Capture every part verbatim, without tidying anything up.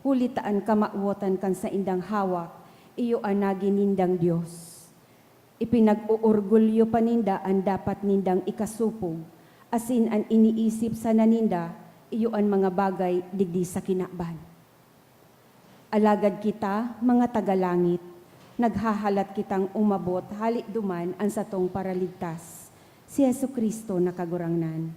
huli ta an kamawotan kan saindang hawak iyo an nagi nindang Dios. Ipinag-oorgulyo pa ninda an dapat nindang ikasopog, asin an iniisip sana ninda iyo an mga bagay digdi sa kinaban. Alagad kita, mga taga-langit, naghahalat kitang umabot hale duman an satong Paraligtas, si Jesu-Cristo na Kagurangnan.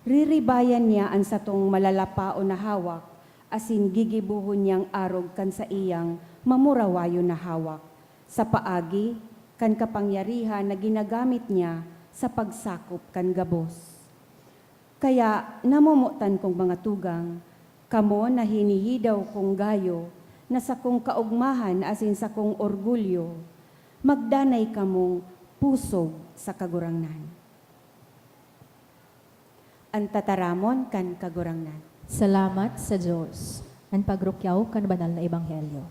Riribayan niya an satong malalapaon na hawak, asin gigibohon niyang arog kan saiyang mamurawayon na hawak, sa paagi kan kapangyarihan na ginagamit niya sa pagsakop kan gabos. Kaya, namomotan kong mga tugang, kamo na hinihidaw kong gayo, na sakong kaogmahan asin sakong orgulyo, magdanay kamong pusog sa Kagurangnan. An tataramon kan Kagurangnan. Salamat sa Dios. An pagrukyaw kan Banal na Ebanghelyo.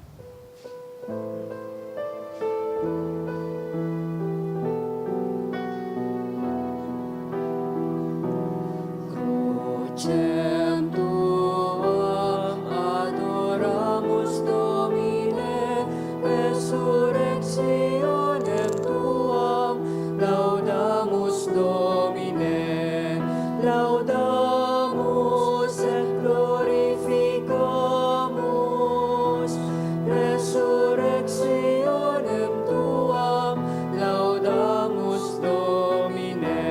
Crucem tuam adoramus, Domine, resurrectionem tuam laudamus, Domine, laudamus et glorificamus, resurrectionem tuam laudamus, Domine.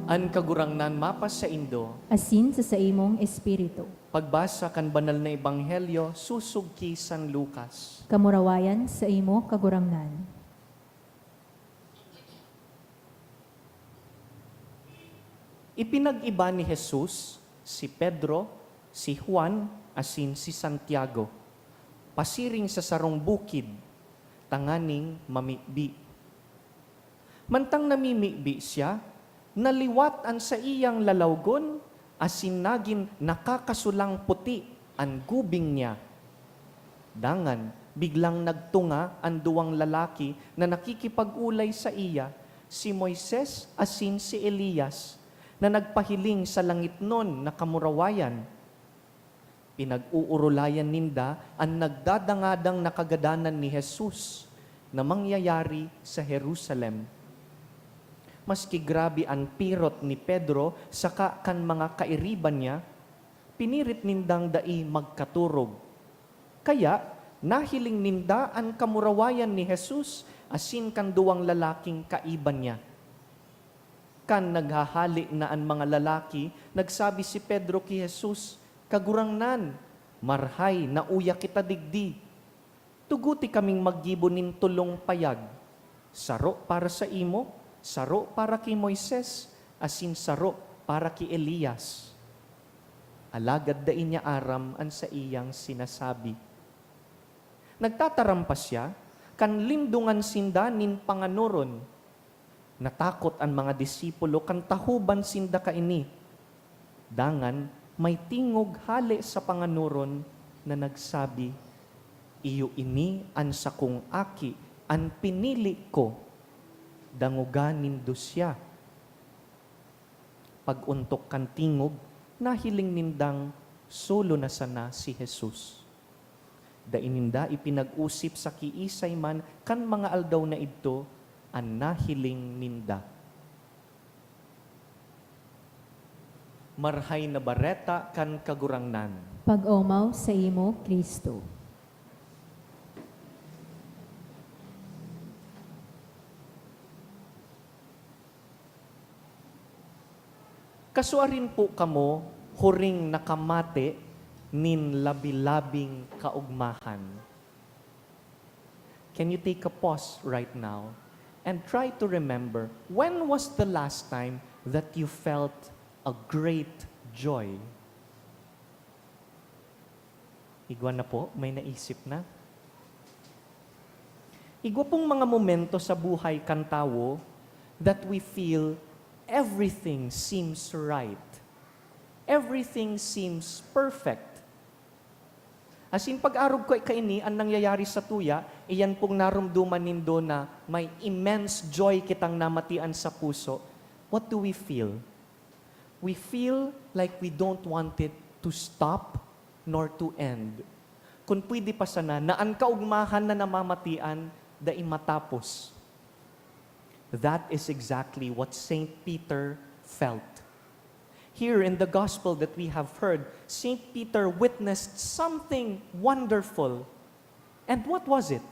An Kagurangnan mapasaindo. Asin sa saimong espiritu. Pagbasa kan Banal na Ebanghelyo sosog ki San Lucas. Kamurawayan saimo, Kagurangnan. Ipinag-iba ni Jesus si Pedro, si Juan, asin si Santiago pasiring sa sarong bukid tanganing mamibi. Mantang namimibi siya, naliwat an saiyang lalawgon asin nagin nakakasulang puti an gubing niya. Dangan, biglang nagtunga an duwang lalaki na nakikipag-olay saiya, si Moises asin si Elias, na nagpahiling sa langitnon na kamurawayan. Pinag-oorolayan ninda an nagdadangadang na kagadanan ni Jesus na mangyayari sa Jerusalem. Maski grabe an pirot ni Pedro saka kan mga kairiba niya, pinirit nindang dai magkatorog. Kaya, nahiling ninda an kamurawayan ni Jesus asin kan duwang lalaking kaiba niya. Kan naghahale na an mga lalaki, nagsabi si Pedro ki Jesus, "Kagurangnan, marhay na uya kita digdi. Tuguti kaming maggibo nin tolong payag, saro para saimo, saro para ki Moises, asin saro para ki Elias." Alagad dai niya aram an saiyang sinasabi. Nagtatarampas siya kan lindongan sinda nin panganoron. Natakot an mga disipulo kan tahoban sinda kaini. Dangan, may tingog hale sa panganoron na nagsabi, "Iyo ini an sakong Aki, an pinili ko. Dangoga nindo siya." Pag-ontok kan tingog, nahiling nindang solo na sana si Jesus. Dai ninda ipinag-osip sa kiisay man kan mga aldaw na idto an nahiling ninda. Marahay na Bareta kan Kagurangnan. Pag-omaw saimo, Cristo. Kasuarin po kamo huring nakamate nin labi-labing kaogmahan. Can you take a pause right now and try to remember, when was the last time that you felt a great joy? Igwa na po, may naisip na. Igwa pong mga momento sa buhay kan tawo that we feel everything seems right. Everything seems perfect. As in, pag-arog ko kaini, an nangyayari sa tuya, iyan pong naromdoman nindo na may immense joy kitang namatian sa puso. What do we feel? We feel like we don't want it to stop nor to end. Kun pwede pa sana, na an kaugmahan na namamatian, dai matapos. That is exactly what Saint Peter felt. Here in the gospel that we have heard, Saint Peter witnessed something wonderful. And what was it?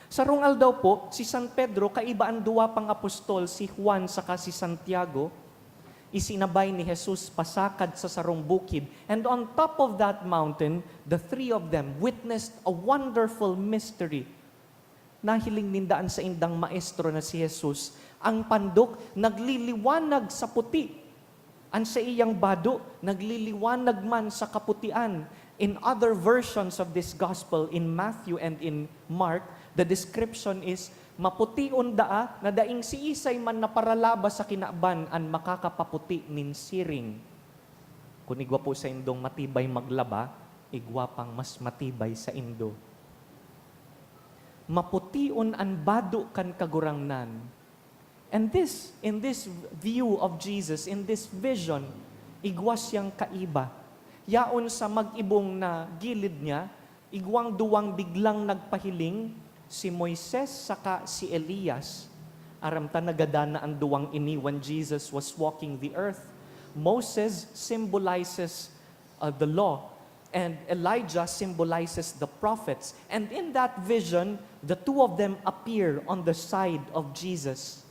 Sarong aldaw po, si San Pedro, kaiba an duwa pang apostol, si Juan saka si Santiago, isinabay ni Jesus pasakad sa sarong bukid. And on top of that mountain, the three of them witnessed a wonderful mystery. Nahiling ninda an saindang maestro na si Jesus. Ang pandok nagliliwanag sa puti. An saiyang bado nagliliwanag man sa kaputian. In other versions of this gospel, in Matthew and in Mark, the description is, "Mapution daa na daing siisay man na paralaba sa kinaban an makakapaputi nin siring." Kun igwa po saindong matibay maglaba, igwa pang mas matibay saindo. Mapution an bado kan Kagurangnan. And this, in this view of Jesus, in this vision, igwa siyang kaiba. Yaon sa mag-ibong na gilid niya, igwang duwang biglang nagpahiling, si Moises saka si Elias. Aram ta, nagadan na an duwang ini when Jesus was walking the earth. Moses symbolizes, uh, the law, and Elijah symbolizes the prophets. And in that vision, the two of them appear on the side of Jesus.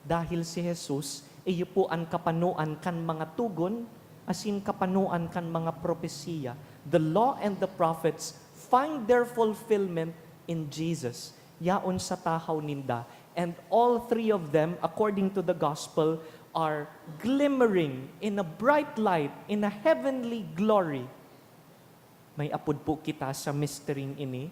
Dahil si Jesus, iyo po an kapanoan kan mga togon, asin kapanoan kan mga propesiya. The law and the prophets find their fulfillment in Jesus. Yaon sa tahaw ninda. And all three of them, according to the gospel, are glimmering in a bright light, in a heavenly glory. May apod po kita sa mystery ini.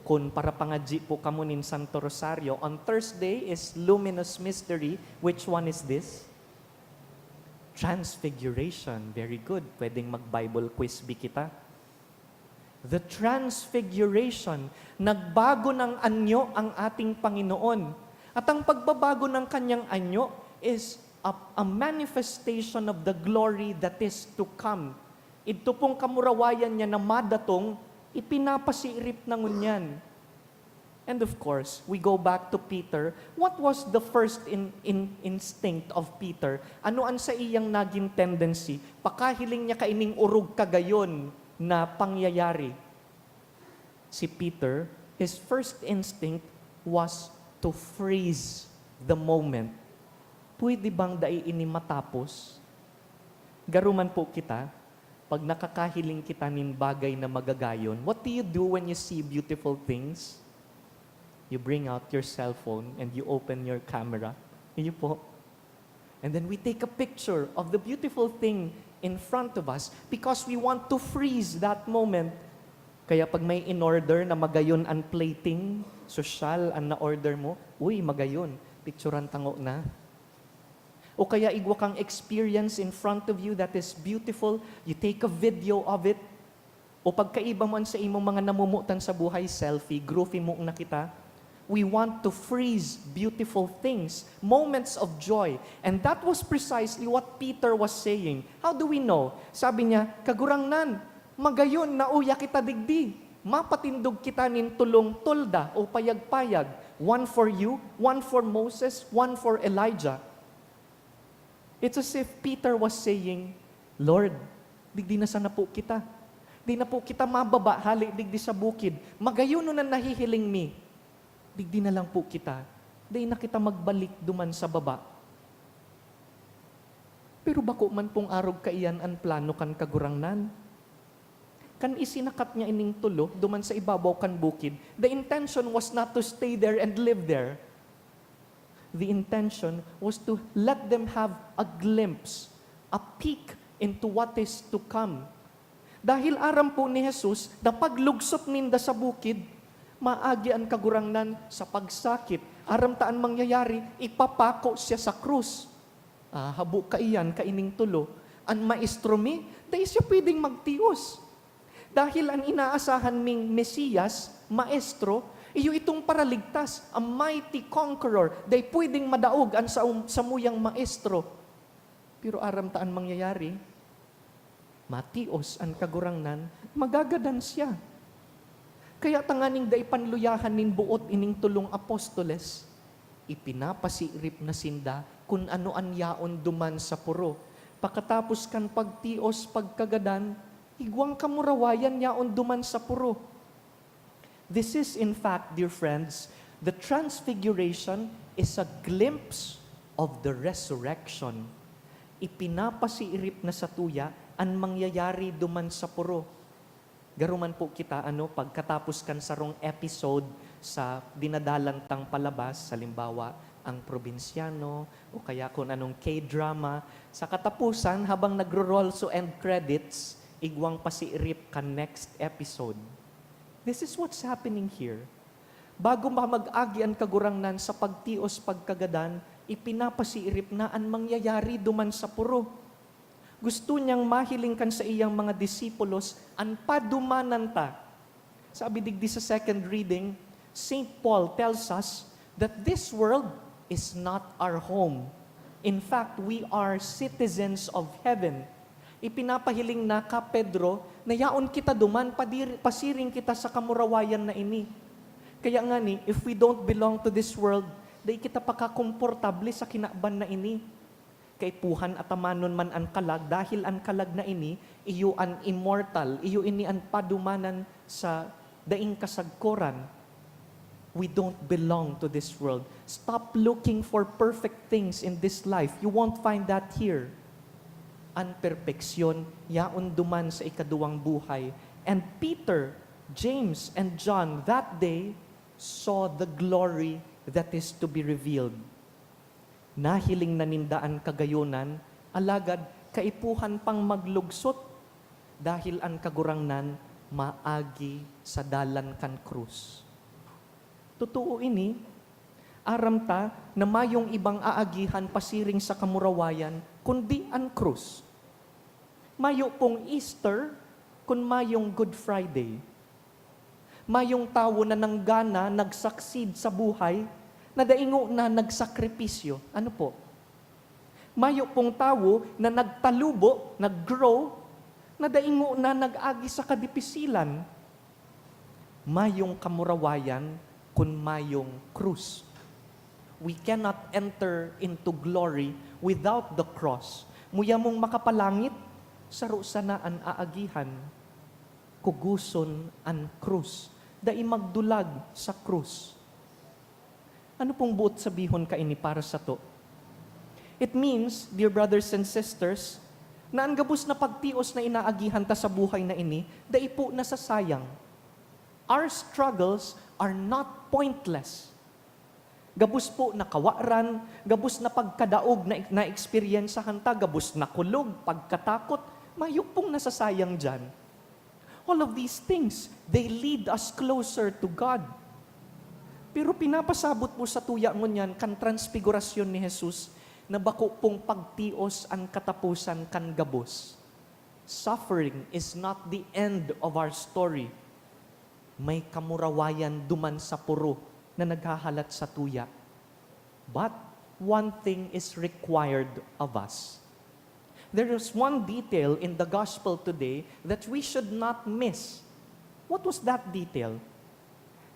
Kun parapangadyi po kamo nin Santo Rosario, on Thursday is Luminous Mystery. Which one is this? Transfiguration. Very good. Pwedeng mag-Bible quiz bee kita. The Transfiguration. Nagbago ng anyo ang ating Panginoon. At ang pagbabago ng kanyang anyo is a, a manifestation of the glory that is to come. Idto pong kamurawayan niya na madatong, ipinapasiirip na ngunyan. And of course, we go back to Peter. What was the first in, in, instinct of Peter? Ano an saiyang nagin tendency? Pakahiling niya kaining orog kagayon na pangyayari. Si Peter, his first instinct was to freeze the moment. Pwede bang dai ini matapos? Garo man po kita, pag nakakahiling kita nin bagay na magagayon, what do you do when you see beautiful things? You bring out your cellphone and you open your camera. Iyo po. And then we take a picture of the beautiful thing in front of us because we want to freeze that moment. Kaya pag may in-order na magayon an plating, sosyal an na-order mo, "Uy, magayon, picturan tango na." O kaya igwa kang experience in front of you that is beautiful, you take a video of it. O pagkaiba man sa imong mga namomotan sa buhay, selfie, groovy mo na kita. We want to freeze beautiful things, moments of joy. And that was precisely what Peter was saying. How do we know? Sabi niya, "Kagurangnan, magayon na uya kita digdi. Mapatindog kita nin tolong tolda o payag-payag, one for you, one for Moses, one for Elijah." It's as if Peter was saying, "Lord, digdi na sana po kita. Di na po kita mababa hale digdi sa bukid. Magayon na nahihiling mi. Digdi na lang po kita. Dai na kita magbalik duman sa baba." Pero bako man pong arog kaiyan an plano kan Kagurangnan. Kan isinakat niya ining tolo duman sa ibabaw kan bukid, the intention was not to stay there and live there. The intention was to let them have a glimpse, a peek into what is to come. Dahil aram po ni Jesus na paglugsot ninda sa bukid, maagi an Kagurangnan sa pagsakit. Aram ta an mangyayari, ipapako siya sa krus. Ah, habo kaiyan kaining tolo. An maestro mi, dai siya pwedeng magtios. Dahil an inaasahan ming Mesiyas, maestro, iyo itong paraligtas, a mighty conqueror, dai pwedeng madaog an sa-, samuyang maestro. Pero aram ta an mangyayari. Matios an Kagurangnan, magagadan siya. Kaya tanganing dai panluyahan nin boot ining tolong apostoles, ipinapasiirip na sinda kun ano an yaon duman sa poro. Pakatapos kan pagtios, pagkagadan, igwang kamurawayan yaon duman sa poro. This is, in fact, dear friends, the transfiguration is a glimpse of the resurrection. Ipinapasiirip na satuya an mangyayari duman sa poro. Garo man po kita, ano, pagkatapos kan sarong episode sa dinadalan tang palabas, halimbawa, ang Probinsyano, o kaya kung anong K-drama, sa katapusan, habang nagro-roll so end credits, igwang pasiirip kan next episode. This is what's happening here. Bago pa mag-agi an Kagurangnan sa pagtios, pagkagadan, ipinapasiirip na an mangyayari duman sa poro. Gusto niyang mahiling kan saiyang mga disipulos an padumanan ta. Sabi digdi sa second reading, Saint Paul tells us that this world is not our home. In fact, we are citizens of heaven. Ipinapahiling na ka, Pedro, na yaon kita duman, padir-, pasiring kita sa kamurawayan na ini. Kaya ngani, if we don't belong to this world, dai kita pakakomportable sa kinaban na ini. Kaipuhan atamanon man an kalag, dahil an kalag na ini, iyo an immortal, iyo ini an padumanan sa daing kasagkoran. We don't belong to this world. Stop looking for perfect things in this life. You won't find that here. An perpeksyon, yaon duman sa ikaduwang buhay. And Peter, James, and John that day saw the glory that is to be revealed. Nahiling na ninda an kagayonan, alagad kaipuhan pang maglugsot, dahil an Kagurangnan maagi sa dalan kan krus. Totoo ini, aram ta na mayong ibang aagihan pasiring sa kamurawayan kundi an krus. Mayo pong Easter kun mayong Good Friday. Mayong tawo na nanggana, nag-succeed sa buhay, na dai ngona nagsakripisyo. Ano po? Mayo pong tawo na nagtalubo, nag-grow, na dai ngona nag-agi sa kadipisilan. Mayong kamurawayan kun mayong krus. We cannot enter into glory without the cross. Muya mong makapalangit, saro sana an aagihan. Kugoson an krus. Dai magdulag sa krus. Ano pong boot sabihon kaini para sato? It means, dear brothers and sisters, na an gabos na pagtios na inaagihan ta sa buhay na ini, dai po nasasayang. Our struggles are not pointless. Gabos po na kawaran, gabos na pagkadaog na na-eksperyensahan ta, gabos na kulog, pagkatakot, mayo pong nasasayang diyan. All of these things, they lead us closer to God. Pero pinapasabot po satuya ngunyan kan transfigurasyon ni Jesus na bako pong pagtios an kataposan kan gabos. Suffering is not the end of our story. May kamurawayan duman sa poro na naghahalat satuya. But one thing is required of us. There is one detail in the gospel today that we should not miss. What was that detail?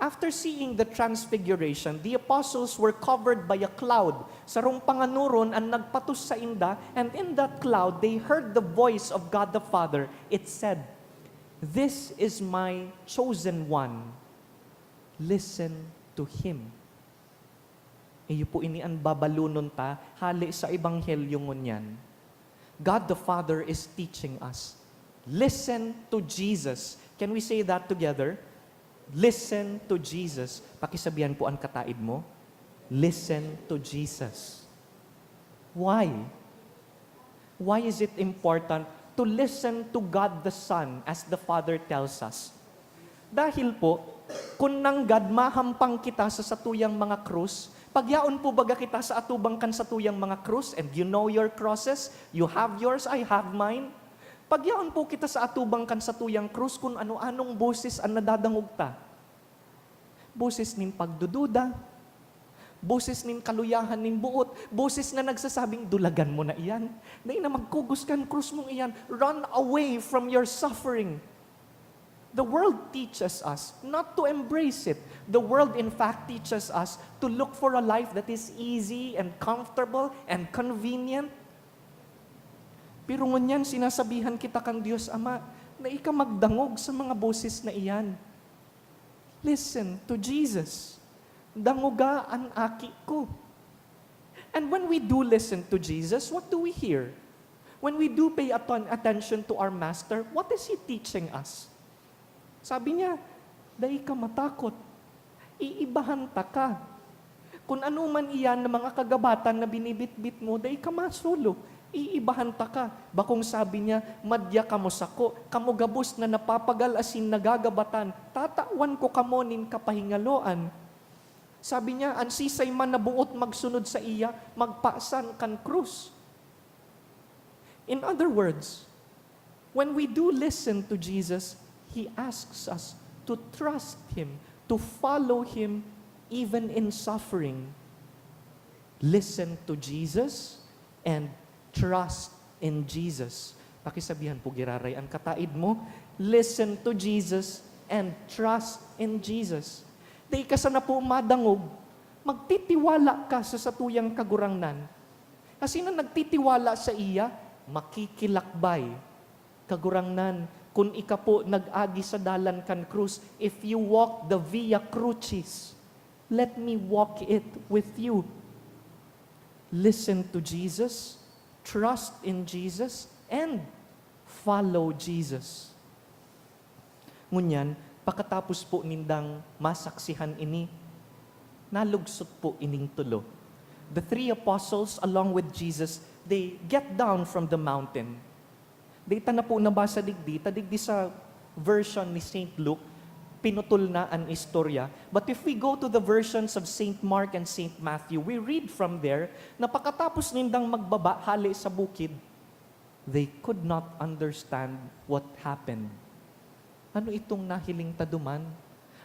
After seeing the transfiguration, the apostles were covered by a cloud. Sarong panganoron an nagpatos sainda, and in that cloud, they heard the voice of God the Father. It said, "This is my chosen one. Listen to him." Iyo po ini an babalonon ta hale sa Ebanghelyo ngunyan. God the Father is teaching us, "Listen to Jesus." Can we say that together? "Listen to Jesus." Pakisabihan po an kataed mo, "Listen to Jesus." Why? Why is it important to listen to God the Son as the Father tells us? Dahil po, kun nanggad mahampang kita sa satuyang mga krus, pagyaon po baga kita sa atubang kan satuyang mga krus, and you know your crosses, you have yours, I have mine. Pagyaon po kita sa atubang kan satuyang krus kun ano-anong boses an nadadangog ta. Boses nin pagdududa, Boses nin kaluyahan nin boot, boses na nagsasabing, "Dulagan mo na iyan. Dai na magkugos kan krus mong iyan. Run away from your suffering." The world teaches us not to embrace it. The world, in fact, teaches us to look for a life that is easy and comfortable and convenient. Pero ngunyan, sinasabihan kita kan Dios Ama na ika magdangog sa mga boses na iyan. Listen to Jesus. Dangoga an aki ko. And when we do listen to Jesus, what do we hear? When we do pay aton-, attention to our Master, what is He teaching us? Sabi niya, "Dai ka matakot. Iibahan taka. Kun ano man iyan na mga kagabatan na binibitbit mo, dai ka masolo. Iibahan taka." Bakong sabi niya, "Madya kamo sako, kamo gabos na napapagal asin nagagabatan, tatawan ko kamo nin kapahingaloan." Sabi niya, "An siisay man na boot magsunod saiya, magpasan kan krus." In other words, when we do listen to Jesus, He asks us to trust Him, to follow Him even in suffering. Listen to Jesus and trust in Jesus. Pakisabihan po, giraray, an kataed mo, "Listen to Jesus and trust in Jesus." Dai ka sana po madangog, magtitiwala ka sa satuyang Kagurangnan. Asin an nagtitiwala saiya, makikilakbay. Kagurangnan, kun ika po nag-agi sa dalan kan krus, if you walk the Via Crucis, let me walk it with you. Listen to Jesus, trust in Jesus, and follow Jesus. Ngunyan, pakatapos po nindang masaksihan ini, nalugsot po ining tulo. The three apostles, along with Jesus, they get down from the mountain. Dai ta na po nabasa digdi, ta digdi sa version ni Saint Luke, pinutol na an istorya. But if we go to the versions of Saint Mark and Saint Matthew, we read from there na pakatapos nindang magbaba hale sa bukid, they could not understand what happened. Ano itong nahiling ta duman?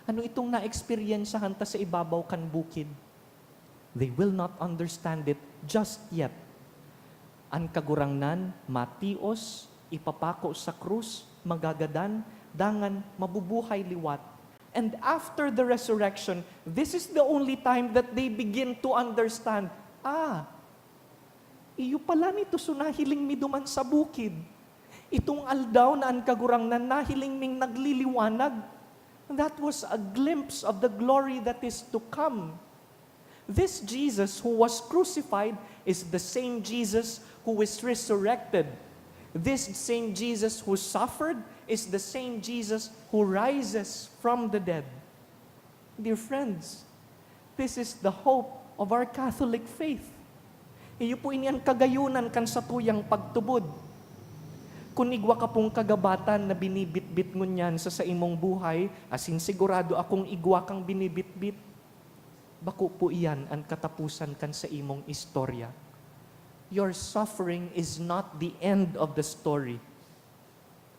Ano itong naeksperyensyahan ta sa ibabaw kan bukid? They will not understand it just yet. An Kagurangnan matios, ipapako sa krus, magagadan, dangan mabubuhay liwat. And after the resurrection, this is the only time that they begin to understand, "Ah, iyo pala nito so nahiling mi duman sa bukid. Itong aldaw na an Kagurangnan nahiling ming nagliliwanag, that was a glimpse of the glory that is to come." This Jesus who was crucified is the same Jesus who is resurrected. This same Jesus who suffered is the same Jesus who rises from the dead. Dear friends, this is the hope of our Catholic faith. Iyo po ini an kagayonan kan satuyang pagtubod. Kun igwa ka pong kagabatan na binibitbit ngunyan sa saimong buhay, asin sigurado akong igwa kang binibitbit, bako po iyan an kataposan kan saimong istorya. Your suffering is not the end of the story.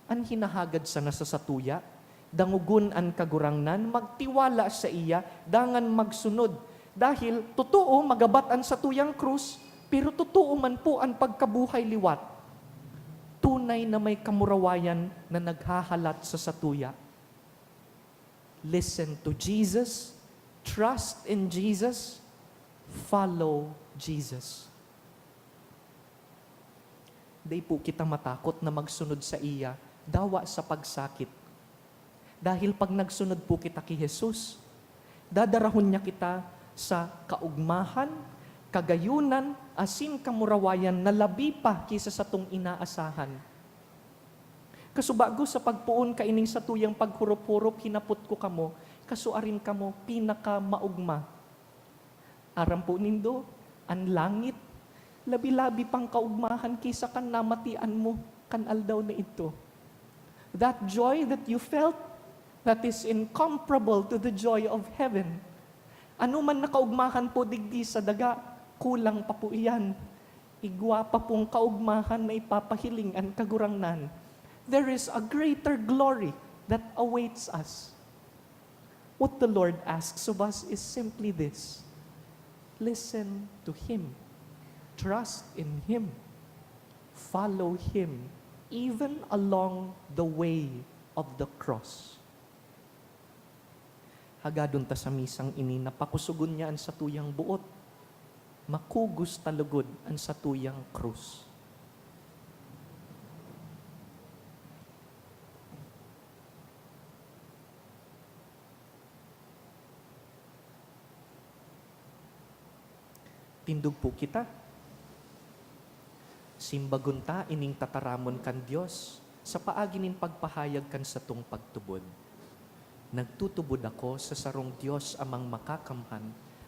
An hinahagad sana sa satuya, dangogon an Kagurangnan, magtiwala saiya, dangan magsunod. Dahil, totoo, magabat an satuyang krus, pero totoo man po an pagkabuhay liwat. Tunay na may kamurawayan na naghahalat sa satuya. Listen to Jesus, trust in Jesus, follow Jesus. Dai po kita matakot na magsunod saiya, dawa sa pagsakit. Dahil pag nagsunod po kita ki Jesus, dadarahon niya kita sa kaugmahan, kagayonan, asin kamurawayan na labi pa ki sa satong inaasahan. Kasubago sa pagpoon kaining satuyang paghurop-hurop, hinapot ko kamo, kasuarin kamo pinakamaogma? Aram po nindo, an langit, labi-labi pang kaugmahan ki sa kan namatian mo kan aldaw na idto. That joy that you felt, that is incomparable to the joy of heaven. Ano man na kaugmahan po digdi sa daga, kulang pa po iyan. Igwa pa pong kaugmahan na ipapahiling an Kagurangnan. There is a greater glory that awaits us. What the Lord asks of us is simply this: Listen to Him. Trust in Him. Follow Him, even along the way of the cross. Hagadon ta sa misang ini na pakusogon niya an satuyang boot. Makugos ta lugod an satuyang krus. Tindog po kita. Simbagon ta ining tataramon kan Dios sa paagi nin pagpahayag kan satong pagtubod. Nagtutubod ako sa sarong Dios Amang Makakamhan,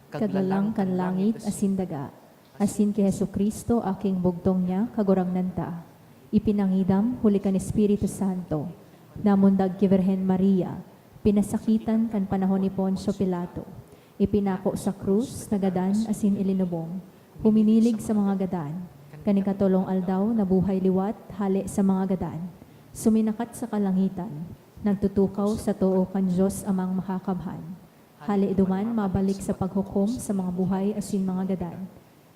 Kaglalang kan langit asin daga, asin ki Jesu-Cristo, aking bugtong niya, Kagurangnan ta. Ipinangidam huli kan Espiritu Santo, namundag ki Birhen Maria, pinasakitan kan panahon ni Poncio Pilato, ipinako sa krus, nagadan asin ilinubong, huminilig sa mga gadan, kan ikatolong aldaw nabuhay liwat hale sa mga gadan, suminakat sa kalangitan, nagtutukaw sa too kan Dios Amang Makakamhan. Hale duman mabalik sa paghukom sa mga buhay asin mga gadan.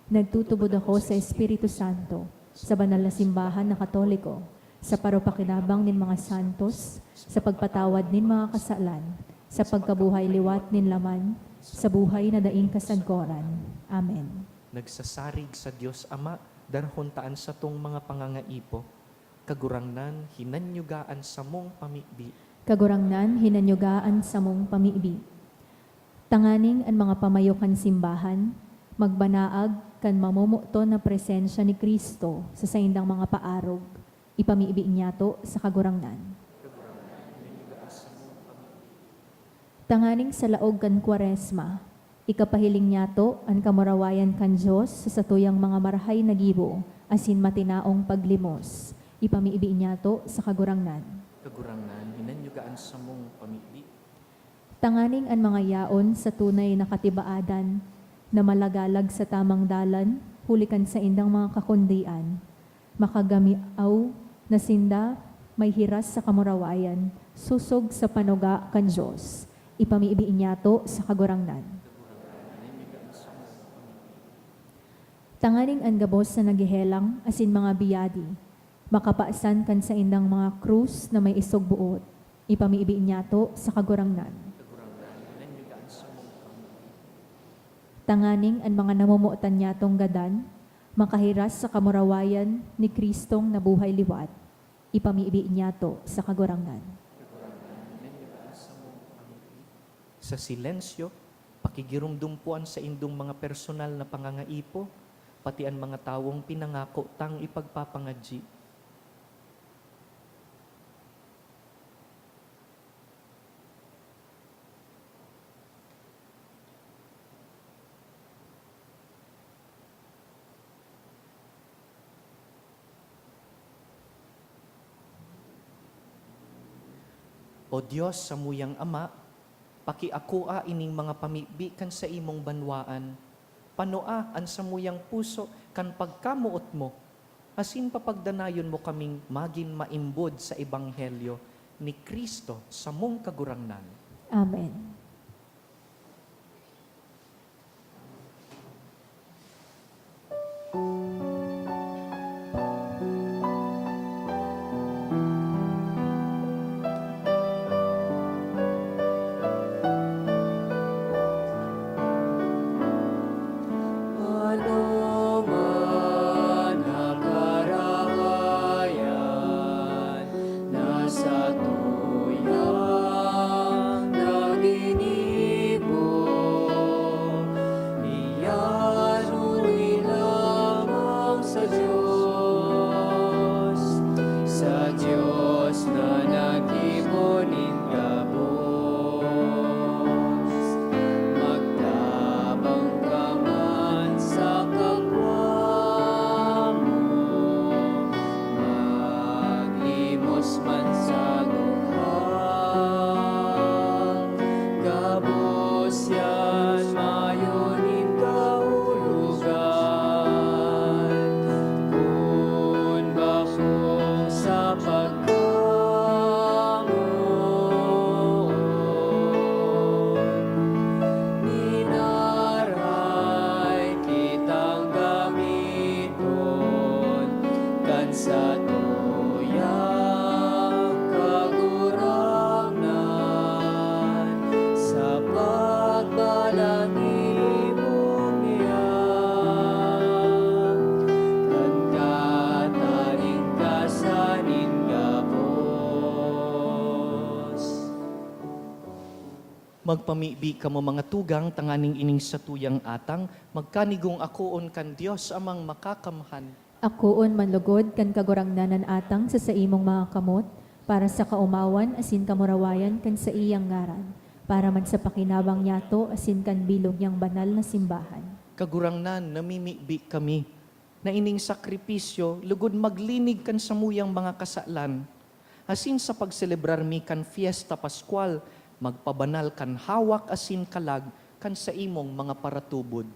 Nagtutubod ako sa Espiritu Santo, sa banal na simbahan na Katoliko, sa parupakinabang nin mga santos, sa pagpatawad nin mga kasalan, sa pagkabuhay liwat nin laman, sa buhay na daing kasagkoran. Amen. Nagsasarig sa Dios Ama, darahon ta an satong mga pangangaipo. Kagurangnan, hinanyuga an samong pamibi. Kagurangnan, hinanyuga an samong pamibi. Tanganing an mga pamayo kan simbahan magbanaag kan mamomoton na presensya ni Cristo sa saindang mga paarog, ipamibi niyato sa Kagurangnan. Tanganing sa laog kan Kwaresma, ikapahiling niyato an kamurawayan kan Dios sa satuyang mga marahay na gibo asin matinaong paglimos, ipamibi niyato sa Kagurangnan. Kagurangnan, hinanyuga an samong pamibi. Tanganing an mga yaon sa tunay na katibaadan na malagalag sa tamang dalan huli kan saindang mga kakundian, makagamiaw na sinda may hiras sa kamurawayan sosog sa panuga kan Dios, ipamibi niyato sa Kagurangnan. Tanganing an gabos na naghehelang asin mga biyadi makapasan kan saindang mga krus na may isog boot, ipamibi niyato sa Kagurangnan. Tanganing an mga namomotan niyatong gadan makahiras sa kamurawayan ni Cristong nabuhay liwat, ipamibi niyato sa Kagurangnan. Sa silensyo, pakigiromdom po an saindong mga personal na pangangaipo, pati an mga tawong pinangako tang ipagpapangadyi. O Dios, samuyang Ama, pakiakoa ining mga pamibi kan saimong banwaan. Panoa an samuyang puso kan pagkamoot mo, asin papagdanayon mo kaming magin maimbod sa ebanghelyo ni Cristo, samong Kagurangnan. Amen. Anoman na karahayan na satuyang nagin Magpamibi kamo, mga tugang, tanganing ining satuyang atang magkanigong akoon kan Dios Amang Makakamhan. Akoon man lugod kan Kagurangnan an atang sa saimong mga kamot, para sa kaomawan asin kamurawayan kan saiyang ngaran, para man sa pakinabang niyato asin kan bilog niyang banal na simbahan. Kagurangnan, namimibi kami na ining sakripisyo lugod maglinig kan samuyang mga kasalan, asin sa pagselebrar mi kan Fiesta Pascual, magpabanal kan hawak asin kalag kan saimong mga paratubod.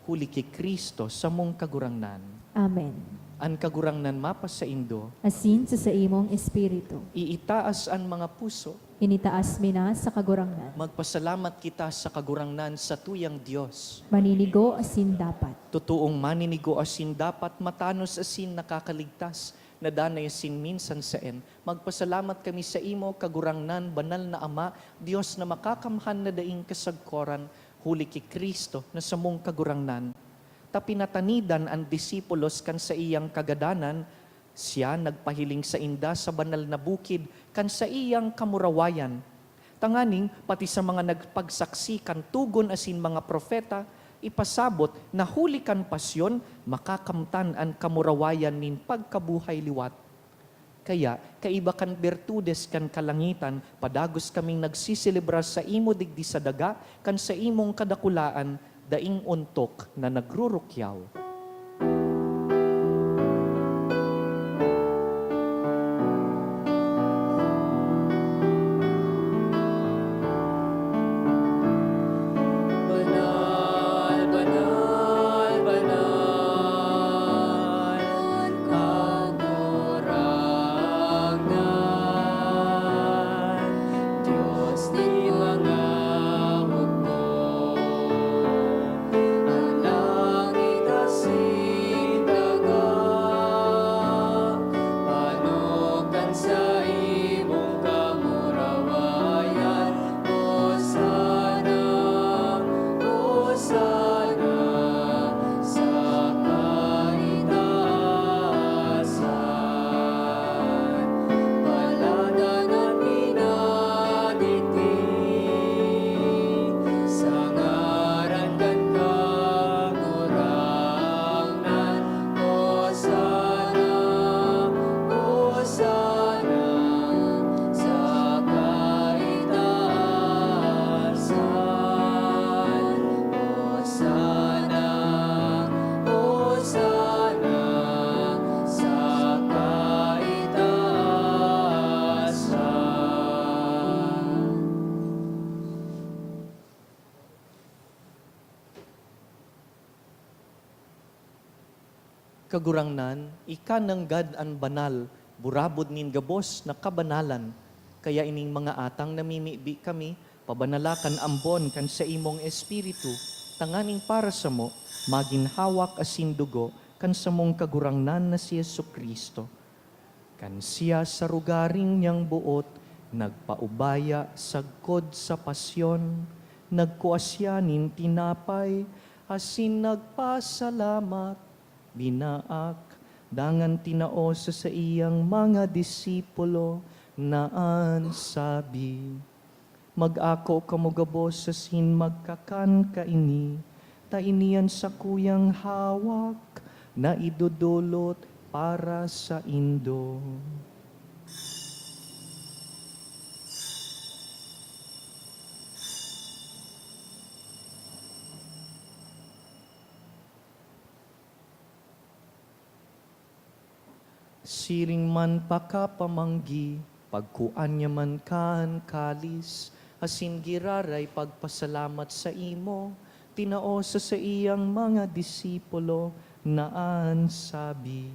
Huli ki Cristo, samong Kagurangnan. Amen. An Kagurangnan mapasaindo. Asin sa saimong espiritu. Iitaas an mga puso. Initaas mi na sa Kagurangnan. Magpasalamat kita sa Kagurangnan, satuyang Dios. Maninigo asin dapat. Totoong maninigo asin dapat, matanos asin nakakaligtas, na danay asin minsan saen. Magpasalamat kami saimo, Kagurangnan, Banal na Ama, Dios na makakamhan na daing kasagkoran, huli ki Cristo na samong Kagurangnan. Ta pinatanidan an disipulos kan saiyang kagadanan, siya nagpahiling sainda sa banal na bukid kan saiyang kamurawayan, tanganing pati sa mga nagpagsaksi kan togon asin mga propeta, ipasabot na huli kan pasyon makakamtan an kamurawayan nin pagkabuhay liwat. Kaya, kaiba kan birtudes kan kalangitan, padagos kaming nagseselebrar saimo digdi sa daga kan saimong kadakulaan, daing ontok na nagrurukyaw. Kagurangnan, ika nanggad an banal, burabod nin gabos na kabanalan. Kaya ining mga atang namimibi kami, pabanala kan ambon kan saimong Espiritu, tanganing para samo, magin hawak asin dugo kan samong Kagurangnan na si Jesu-Cristo. Kan siya sa rogaring niyang boot nagpaubaya sagkod sa pasyon, nagkua siya nin tinapay asin nagpasalamat, binaak, dangan tinao sa saiyang mga disipulo na an sabi, Mag-ako kamo gabos asin magkakan kaini, ta ini an sakuyang hawak na idodolot para saindo. Siring man pakapamanggi, pagkua niya man kan kalis, asin giraray pagpasalamat saimo, tinao sa saiyang mga disipulo na an sabi,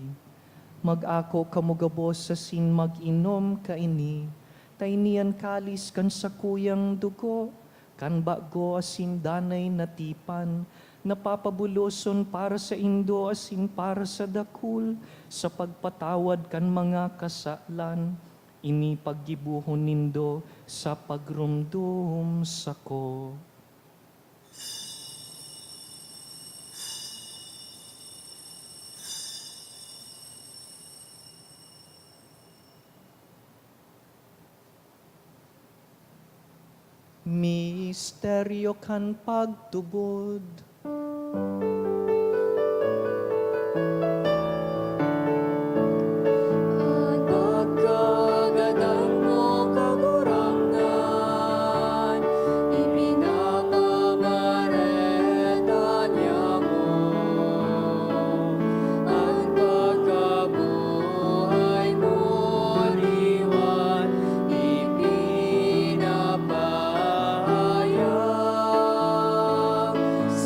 Mag-ako kamo gabos asin mag-inom kaini, ta ini an kalis kan sakuyang dugo, kan bago asin danay na tipan, na papabuloson para saindo asin para sa dakul sa pagpatawad kan mga kasalan. Ini paggibohon nindo sa pagromdom sako. Misteryo kan pagtubod. An pagkagadan mo, Kagurangnan, ipinapamareta niamo. An pagkabuhay mo, liwat, ipinapahayag.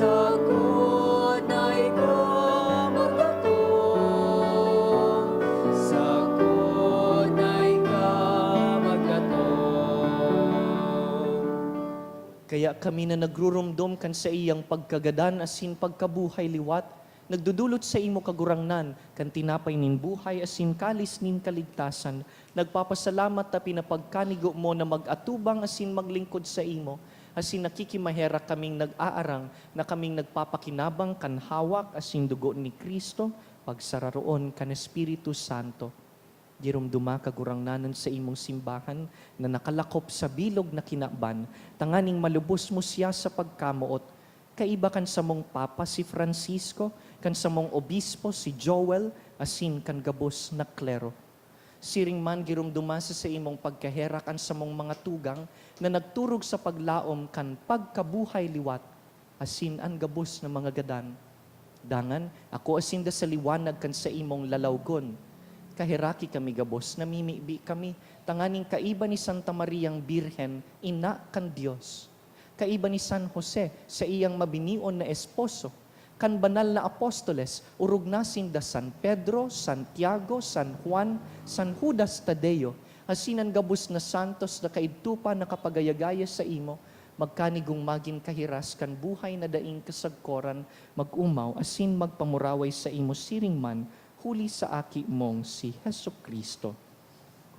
Sagkod na ika magdatong, sagkod na ika magdatong. Kaya kami na nagrurumdom kan saiyang pagkagadan asin pagkabuhay liwat, nagdodolot saimo, Kagurangnan, kan tinapay nin buhay asin kalis nin kaligtasan. Nagpapasalamat ta pinapagkanigo mo na mag-atubang asin maglingkod saimo, asin nakikimaherak kaming nag-aarang na kaming nagpapakinabang kan hawak asin dugo ni Cristo, pagsararoon kan Espiritu Santo. Giromdoma, Kagurangnan, an saimong simbahan na nakalakop sa bilog na kinaban, tanganing malubos mo siya sa pagkamoot, kaiba kan samong Papa si Francisco, kan samong Obispo si Joel, asin kan gabos na klero. Siring man, giromdoma sa saimong pagkaherak an samong mga tugang na nagturog sa paglaom kan pagkabuhay liwat, asin an gabos na mga gadan. Dangan, akoa sinda sa liwanag kan saimong lalawgon. Kaheraki kami gabos, namimibi kami, tanganing kaiba ni Santa Mariang Birhen, ina kan Dios, kaiba ni San Jose, saiyang mabinion na esposo, kan banal na apostoles, orog na sinda San Pedro, Santiago, San Juan, San Judas Tadeo, asin an gabos na santos na kaidto pa nakapagaya-gaya saimo, magkanigong magin kahiras kan buhay na daing kasagkoran, mag-omaw asin magpamuraway saimo siring man, huli sa Aki mong si Jesu-Cristo.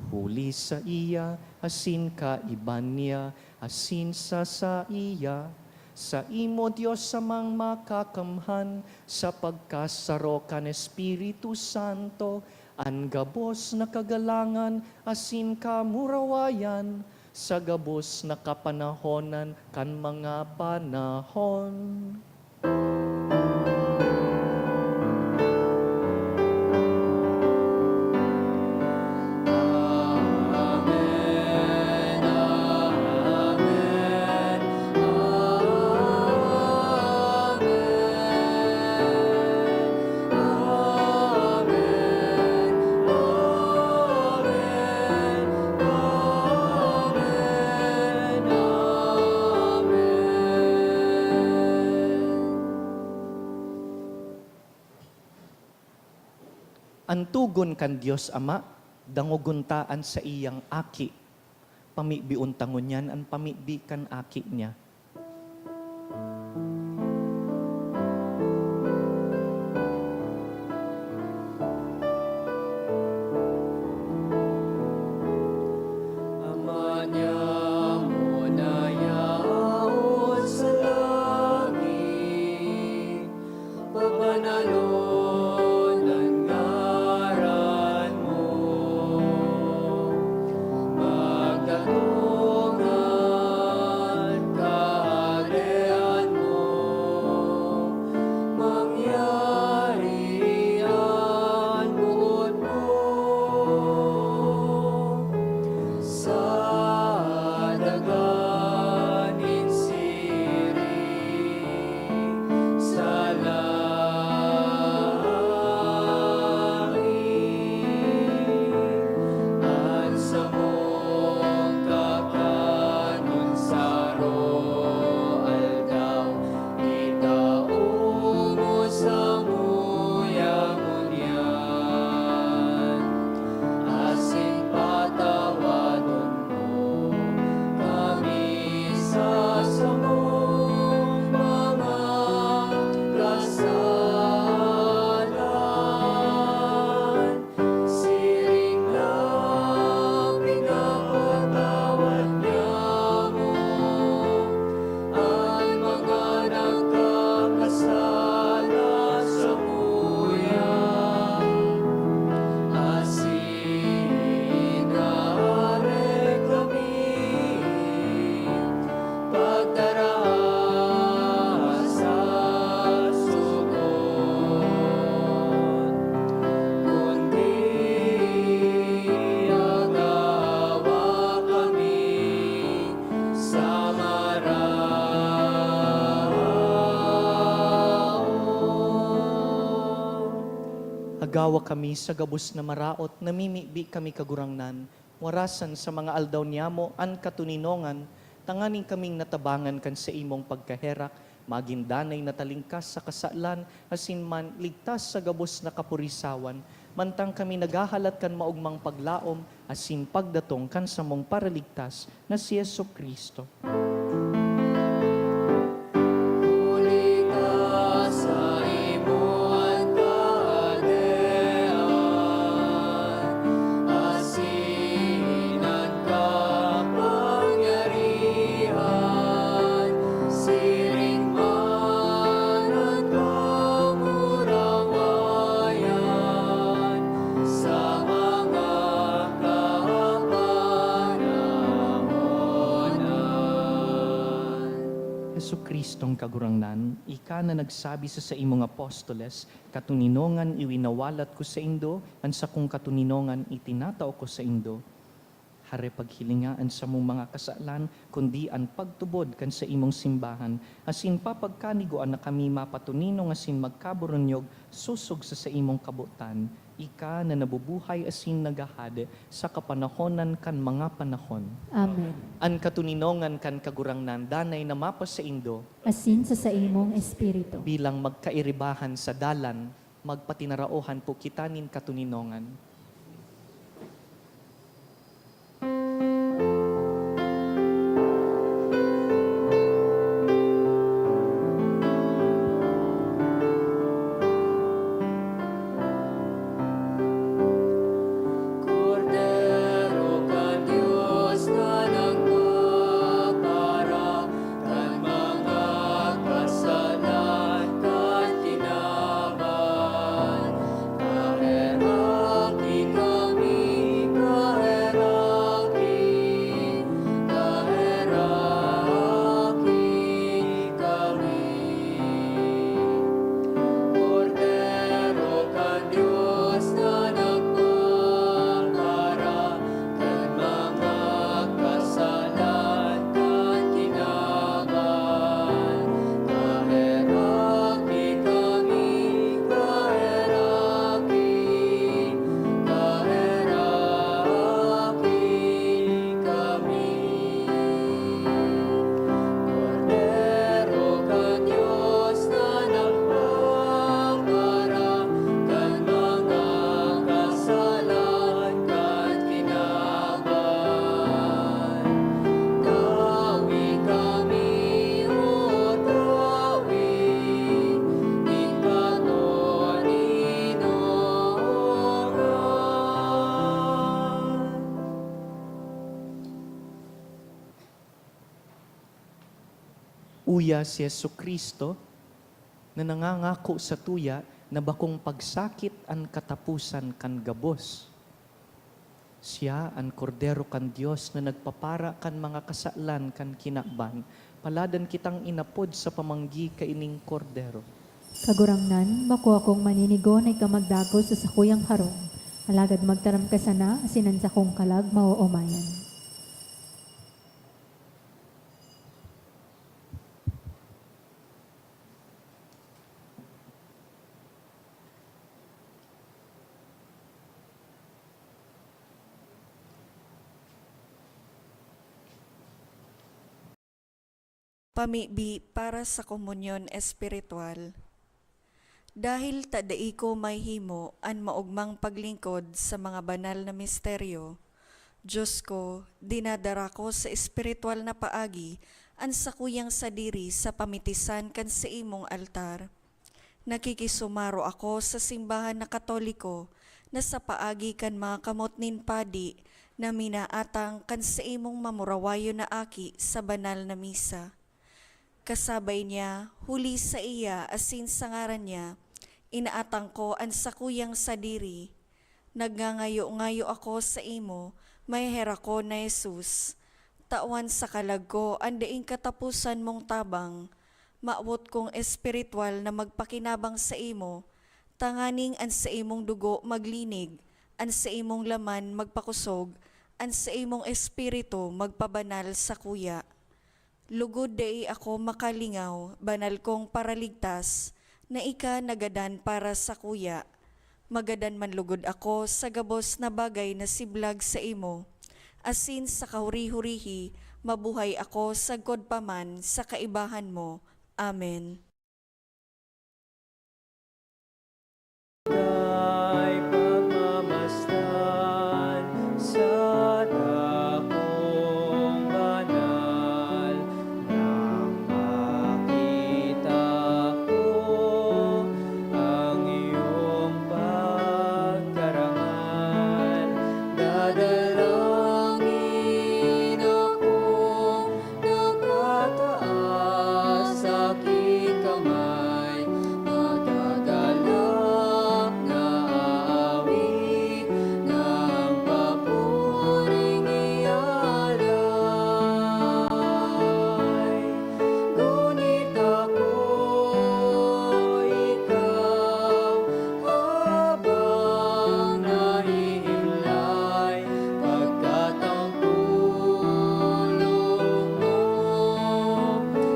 Huli saiya, asin kaiba niya, asin sa saiya, saimo, Dios Amang Makakamhan, sa pagkasaro kan Espiritu Santo, an gabos na kagalangan asin kamurawayan, sa gabos na kapanahonan kan mga panahon. An togon kan Dios Ama, dangogon ta an saiyang Aki. Pamibion ta ngunyan an pamibi kan Aki niya. Ama niamo na yaon sa langit, pabanalon an ngaran mo. Magdatong an Gawa kami sa gabos na maraot, namimibi kami, Kagurangnan, warasan sa mga aldaw niyamo an katoninongan, tanganing kaming natabangan kan saimong pagkaherak, magin danay na talingkas sa kasalan, asin man ligtas sa gabos na kapurisawan, mantang kami naghahalat kan maogmang paglaom asin pagdatong kan samong Paraligtas na si Jesu-Cristo. Huli ka sa imo an kahadean, asin an kapangyarihan, siring man an kamurawayan, sa mga kapanahonan. Jesu-Cristong Kagurangnan, ika na nagsabi sa saimong apostoles, "Katoninongan iwinawalat ko saindo, an sakong katoninongan itinatao ko saindo." Hare paghilinga an samong mga kasalan, kundi an pagtubod kan saimong simbahan, asin papagkanigoan na kami mapatoninong asin magkaburunyog sosog sa saimong kabotan, ika na nabubuhay asin naghahade sa kapanahonan kan mga panahon. Amen. An katoninongan kan Kagurangnan danay na mapasaindo. Asin sa saimong espiritu. Bilang magkairibahan sa dalan, magpatinaraohan po kita nin katoninongan. Kordero kan Dios na nagpapara kan mga kasalan kan kinaban, kaheraki kami, kaheraki, kaheraki kami. Kordero kan Dios na nagpapara kan mga kasalan kan kinaban, kaheraki kami, kaheraki, kaheraki kami. Kordero kan Dios na nagpapara kan mga kasalan kan kinaban, tawi kami, O tawi, nin katoninongan. Uya si Jesu-Cristo na nangangako sa tuya na bakong pagsakit an kataposan kan gabos. Siya an Kordero kan Dios na nagpapara kan mga kasalan kan kinaban. Paladan kitang inapod sa pamanggi kaining Kordero. Kagurangnan, bako akong maninigo na ika magdagos sa sakuyang harong. Alagad magtaram ka sana, asin an sakong kalag maoomayan. Pamibi para sa komunyon espiritual. Dahil ta dai ko mahimo an maogmang paglingkod sa mga banal na misteryo, Dios ko, dinadara ko sa espiritual na paagi an sakuyang sadiri sa pamitisan kan saimong altar. Nakikisumaro ako sa simbahan na Katoliko na sa paagi kan mga kamot nin padi na minaatang kan saimong mamurawayon na aki sa banal na misa. Kasabay niya, huli saiya asin sa ngaran niya, inaatang ko an sakuyang sadiri. Nagngangayo-ngayo ako saimo, maheherakon na Jesus. Tawan sa kalag ko an daing kataposan mong tabang. Mawot kong espiritual na magpakinabang saimo, tanganing an saimong dugo maglinig, an saimong laman magpakosog, an saimong espiritu magpabanal sakuya. Lugod dai ako makalingaw, banal kong Paraligtas, na ika nagadan para sakuya. Magadan man lugod ako sa gabos na bagay na siblag saimo, asin sa kahuri-hurihi mabuhay ako sagkod pa man sa kaibahan mo. Amen. Kay pagmamasdan sa dakong banal, nang makita ko ang iyong pagkarangal. Dadalangin akong nakataas aking kamay, magagalak na aawit na ang papuring ialay. Ngunit ako, ikaw, habang naiimlay, pagkatangkulong mo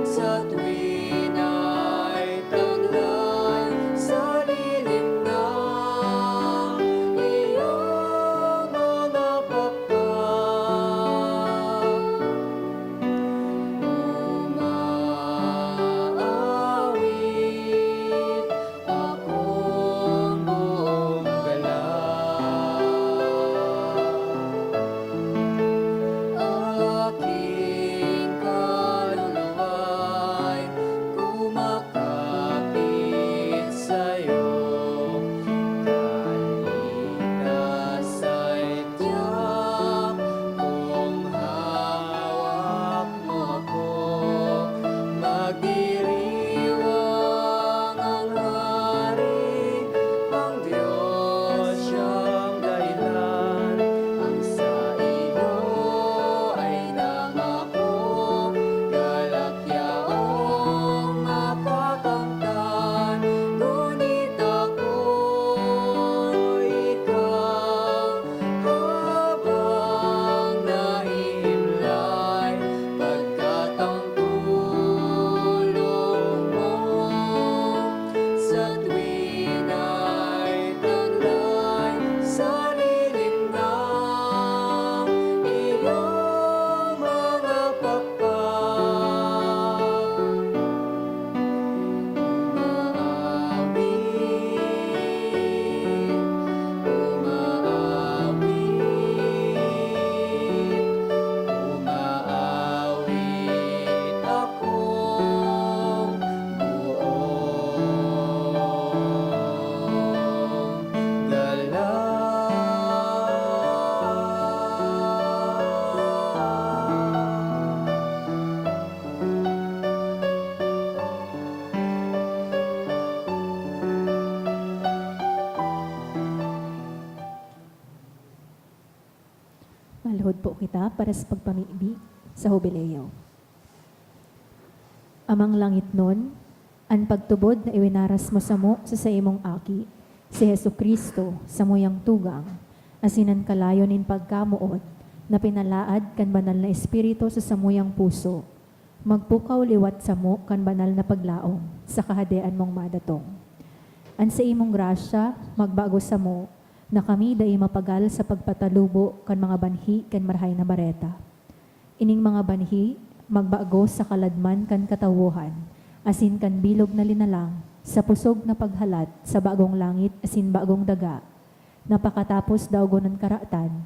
sa tuwina'y taglay sa lilim na iyong mga pakpak. Umaawit akong buong galaw. Aking kaluluwa'y kumakapit sa'yo. Kalikasan tiyak kung hawak mo ako, magdiriwang ang Hari, ang Diyos siyang dahilan. Ang sa iyo ay nangako, galak yaong makakamtan, ngunit ako, ikaw, habang naiimlay, pagkatangkulong mo sa tuwina'y taglay sa lilim na iyong mga pakpak. Umaawit, umaawit, umaawit akong buong galaw. Maluhod po kita para sa pagpamibi sa Hubileo. Amang langitnon, an pagtubod na iwinaras mo samo sa saimong Aki, si Jesu-Cristo, samuyang tugang, asin an kalayo nin pagkamoot na pinalaad kan Banal na Espiritu sa samuyang puso, magpukaw liwat samo kan banal na paglaom sa Kahadean mong madatong. An saimong grasya magbago samo na kami dai mapagal sa pagpatalubo kan mga banhi kan Marahay na Bareta. Ining mga banhi magbago sa kaladman kan katawohan, asin kan bilog na linalang sa pusog na paghalat sa bagong langit asin bagong daga, na pakatapos daogon an karatan,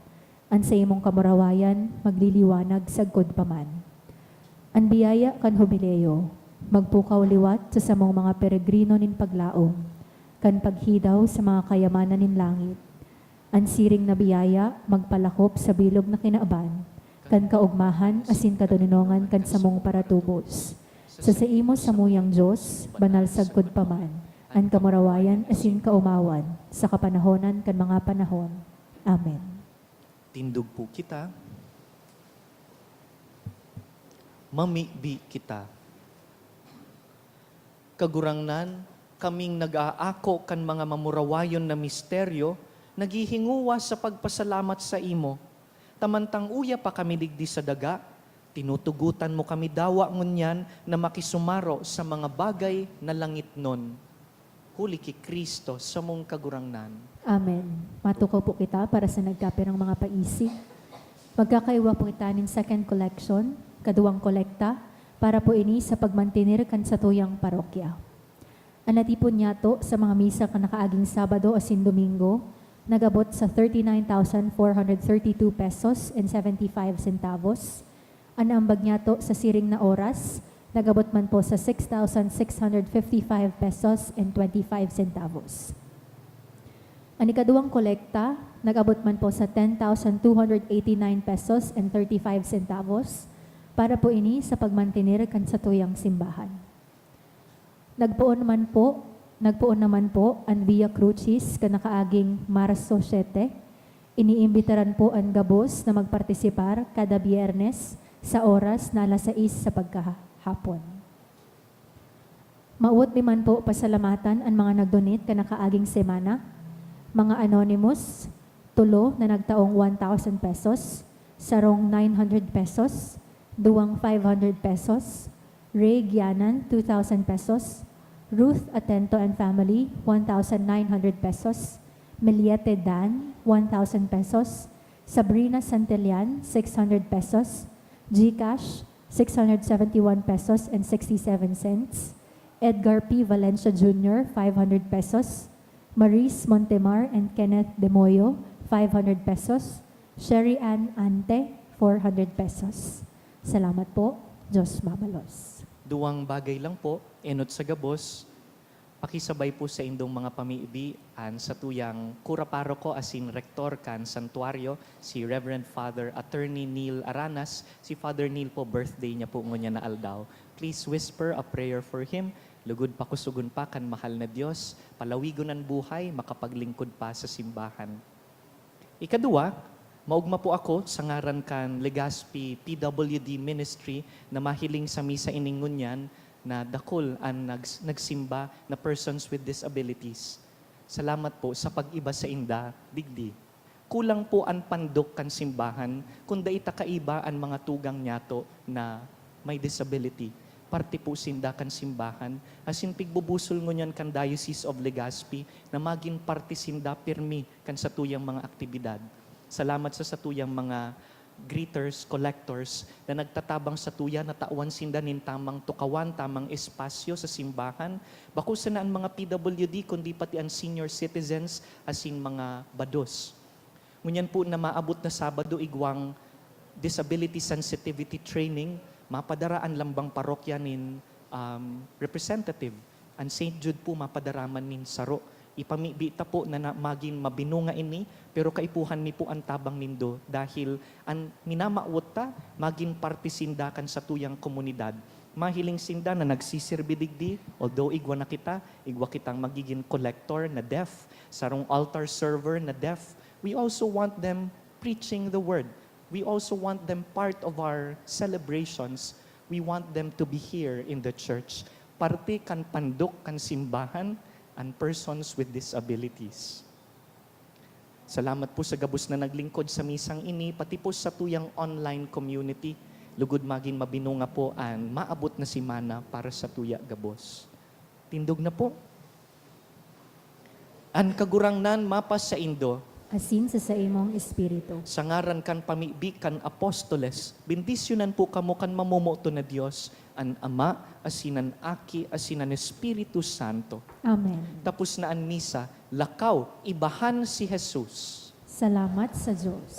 an saimong kamurawayan magliliwanag sagkod pa man. An biyaya kan Hubileo magpukaw liwat sa samong mga peregrino nin paglaom, kan paghidaw sa mga kayamanan nin langit. An siring na biyaya magpalakop sa bilog na kinaban kan kaogmahan asin katoninongan kan samong paratubos. Sa saimo samuyang Dios, banal sagkod pa man, an kamurawayan asin kaomawan, sa kapanahonan kan mga panahon. Amen. Tindog po kita. Mamibi kita. Kagurangnan, kaming nag-aako kan mga mamurawayon na misteryo, naghihinguwa sa pagpasalamat saimo. Ta mantang uya pa kami digdi sa daga, tinutugotan mo kami dawa ngunyan na makisumaro sa mga bagay na langitnon. Huli ki Cristo samong Kagurangnan. Amen. Matukaw po kita para sa nagkapirang mga paisi. Magkakaiwa po kita nin second collection, kaduwang kolekta, para po ini sa pagmantener kan satuyang parokya. An natipon niyato sa mga misa kan nakaaging Sabado asin Domingo nag-abot sa thirty-nine thousand four hundred thirty-two pesos and seventy-five centavos. An ambag niyato sa siring na oras nag-abot man po sa six thousand six hundred fifty-five pesos and twenty-five centavos. An ikaduwang kolekta nag-abot man po sa ten thousand two hundred eighty-nine pesos and thirty-five centavos, para po ini sa pagmantener kan satuyang simbahan. Nagpoon naman po, nagpoon naman po an Via Crucis kan nakaaging Marso siete. Iniimbitaran po an gabos na magpartisipar kada Biyernes sa oras na alas sais sa pagkahapon. Mawot mi man po pasalamatan an mga nag-donate kan nakaaging semana, mga anonymous, tulo na nagtaong one thousand pesos, sarong nine hundred pesos, duwang five hundred pesos, Ray Gianan, two thousand pesos, Ruth Atento and family, one thousand nine hundred pesos, Meliete Dan, one thousand pesos, Sabrina Santillan, six hundred pesos, GCash, six hundred seventy-one pesos and sixty-seven cents, Edgar P. Valencia Junior, five hundred pesos, Maris Montemar and Kenneth Demoyo, five hundred pesos, Sherry Ann Ante, four hundred pesos. Salamat po. Diyos mabalos. Duwang bagay lang po, enot sa gabos, pakisabay po sa indong mga pamibi an satuyang kura paroko asin rektor kan santuaryo, si Reverend Father Attorney Neil Aranas. Si Father Neil po, birthday niya po ngunyan na aldaw. Please whisper a prayer for him. Lugod pakusugon pa kan mahal na Dios, palawigon an buhay, makapaglingkod pa sa simbahan. Ikaduwa, maogma po ako sa ngaran kan Legazpi P W D Ministry na mahiling sa misa ining ngunyan na dakul an nags-, nagsimba na persons with disabilities. Salamat po sa pag-iba sainda digdi. Kulang po an pandok kan simbahan kun dai ta kaiba an mga tugang niyato na may disability. Parte po sinda kan simbahan, asin pigbubusol ngunyan kan Diocese of Legazpi na magin parte sinda pirmi kan satuyang mga aktibidad. Salamat sa satuyang mga greeters, collectors na nagtatabang satuya na tawan sinda nin tamang tukawan, tamang espasyo sa simbahan. Bako sana an mga P W D, kundi pati an senior citizens asin mga bados. Ngunyan po na maabot na Sabado igwang disability sensitivity training, mapadara an lambang parokya nin, um, representative. An Saint Jude po mapadara man nin saro. Ipamibi ta po na, na magin mabinunga ini, pero kaipuhan mi po an tabang nindo dahil an minamawot ta, magin parte sinda kan satuyang komunidad. Mahiling sinda na nagsisirbi digdi, although igwa na kita, igwa kitang magigin collector na deaf, sarong altar server na deaf. We also want them preaching the word. We also want them part of our celebrations. We want them to be here in the church. Parte kan pandok kan simbahan an persons with disabilities. Salamat po sa gabos na naglingkod sa misang ini, pati po sa tuyang online community. Lugod magin mabinunga po an maabot na semana para sa tuya gabos. Tindog na po. An Kagurangnan mapasaindo. Asin sa saimong espiritu. Sa ngaran kan pamibi kan apostoles, bendisyonan po kamo kan mamomoto na Dios, an Ama, asin an Aki, asin an Espiritu Santo. Amen. Tapos na an misa, lakaw, ibahan si Jesus. Salamat sa Diyos.